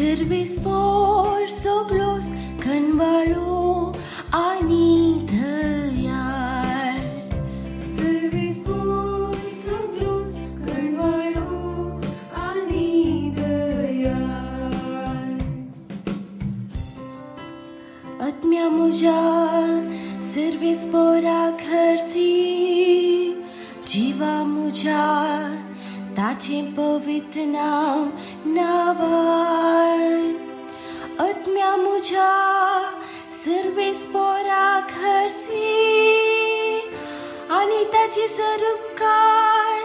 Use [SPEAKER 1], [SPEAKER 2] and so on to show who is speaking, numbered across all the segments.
[SPEAKER 1] Service पोर सगळोच कनवाळो आनी दयाळ.
[SPEAKER 2] Service पोर सगळोच कनवाळो आनी दयाळ.
[SPEAKER 1] आत्म्या म्हज्या सर्वीस पोरा खर्सी, जिवा म्हज्या ताचें पवित्र नांव नांवान. आत्म्या म्हज्या सर्वीस पोरा खर्सी, आनी ताची सरुपकार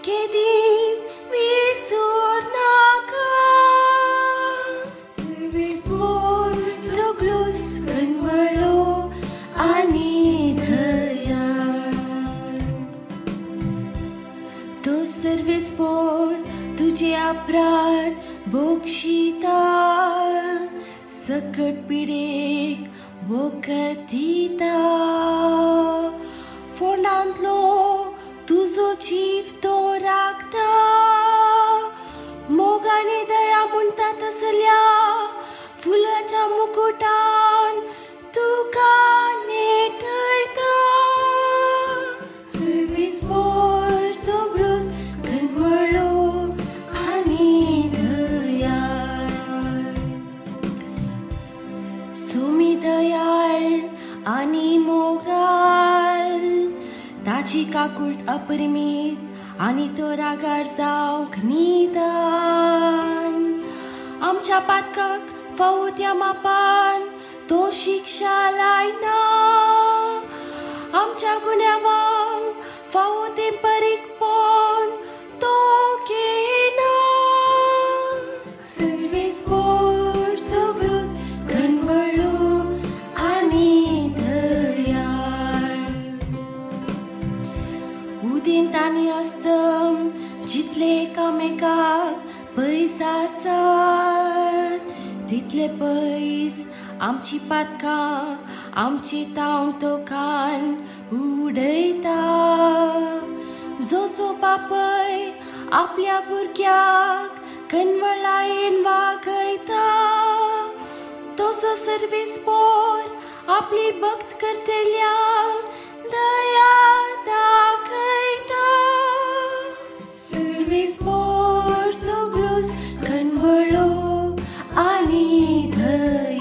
[SPEAKER 1] केदींच विसर नाका.
[SPEAKER 2] सर्वीस पोर
[SPEAKER 1] सगळोच कनवळो आनी दयाळ. तो सर्वीस पोर तुजे अपराध बोक्षिता, सकट पिडेक वखद दिता. फोंडांतलो तुजो जीव तो राखता, मोग आनी दया म्हणटा तसल्या फुलाच्या मुकुटान तुका नेटयता.
[SPEAKER 2] सर्वीस पोर सगळोच
[SPEAKER 1] कनवळो आनी दयाळ. सोमी दयाळ आनी मोगाळ, ताची काकूळट अपरिमीत आनी तो रागार जावंक निदान. आमच्या पातकाक फावो त्या मापान तो शिक्षा लायना, आमच्या गुन्यांवांक फावो तें परीकपण तो घेना.
[SPEAKER 2] सर्वीस पोर सगळोच
[SPEAKER 1] कनवळो आनी दयाळ. उदेंत आनी अस्तम जितले एकामेकाक पयस आसात, तितले पयस आमची पातकां आमचे तावन तो कान उडयता. जसो बापय आपल्या भुरग्याक कनवळायेन वागयता, तसो सर्वीस पोर आपली भक्त करतल्यांक दया दाखयता.
[SPEAKER 2] सर्वीस पोर सगळोच
[SPEAKER 1] कनवळो आनी दयाळ.